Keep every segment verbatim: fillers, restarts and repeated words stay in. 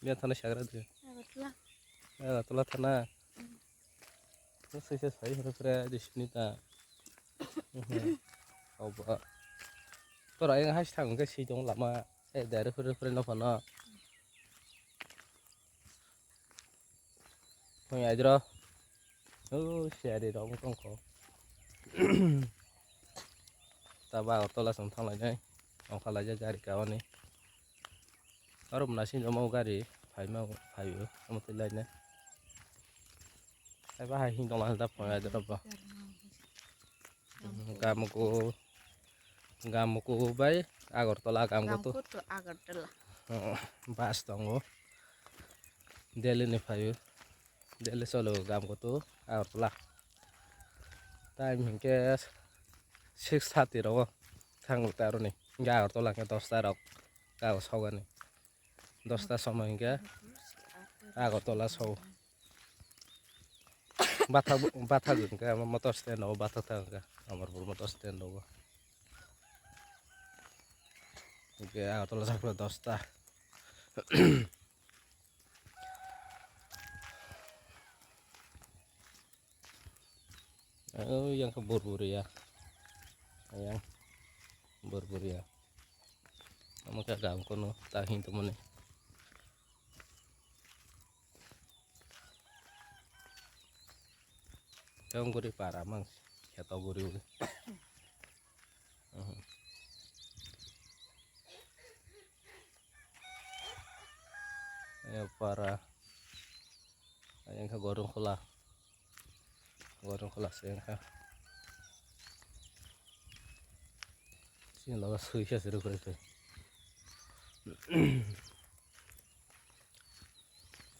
Bia thana sagra de. Agartala. Agartala thana. Hmm. Sui se sai hwrwk re di sini ta. Mhm. Obo. Tora yang hai thang ke si tong lama. Eh, dari hwrwk hwrwk no phano. Hoi aidro. Oh, siari rok tongkho. Taba Agartala song thanglainai. Ongkha laijak gari kawani. Aro mwnasing jomo gari phaima phaio omo twi lainai. Ai bahai hing tongla da phai da ba. Gamuku, Gamuku bai Agartala, Gamuku to. Gamuku to Agartala. Oh, bus tongo. Delhi ni phaio. Delhi solo Gamuku to Agartala. Time hinkhe six thirty rogo thangwi ta aroni. Hinkhe Agartala hinkhe dosta rok kago sogani. Dosta somoi hinkhe Agartala sogo. Bathak, bathak hinkhe ama motor stand rogo bathak thang hinkhe Amarpur motor stand rogo. Hinkhe Agartala sakle dosta. Oh, yang ke Borboria. Yang Borboria. Amo ke gam kono ta hin to mone. Yang guri para mang. Ya to guri. Ya para. Yang ke gorong kola. Gorong kola se wngkha. Sini logo sui khe se rwk rwk khe.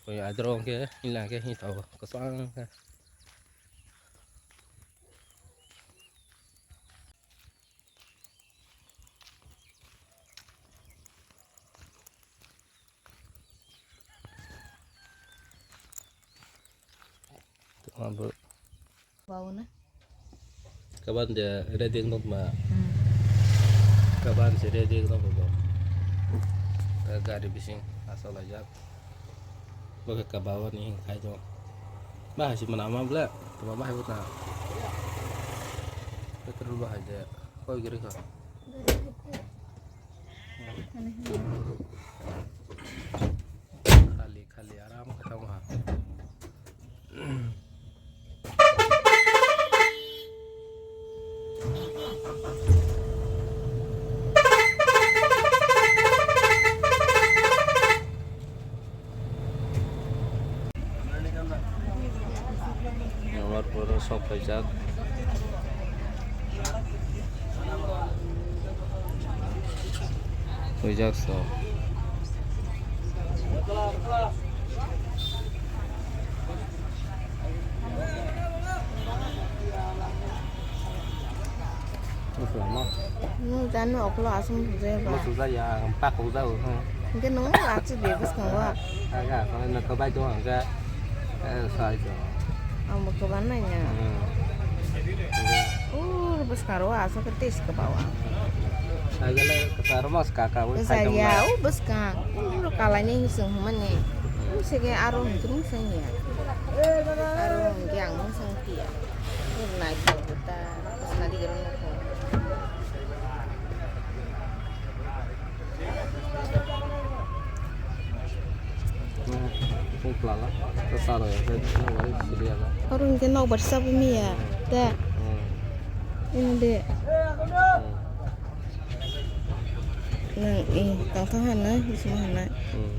Koi adro hwnkhe hila khe hini tongo kwchang khe. Abo bawo na. Kaban de ready nok ma. Hmm. Kaban se ready nok bo. Gari bising asal aja. Bo ke kabawa ni khai do. Ba hasi mana ma ble. Tuma ba hai buta. Petrol ba hai de. Koi giri kha. Khali, khali, aram khe tamo ha. Abar pore sok phaijak. Huijak sok. Nung jani oklo aswng sujaya ba. Mo sujaya, ang pak ujao, hmm. Hingke nung lachi de bwskango. Aga, kono nokho bai do hangka. Eh, sai do. Ang bo kwbang nai ya. Hmm. Ur bwskang ro aswk khe tes kwbawa. Agale kwcharo mas kaka bo sai do. Jaya, u bwskang. Ur kalai nai hising humani. U sege aro hingke nung seng ya. Aro hingke ang nung seng ya. Ur nai khe ta. Oro hingke nokbar sabo miya, te. Hmm. Ini de. Hmm. Nang, eh, tang tang hana, bising hana. Hmm.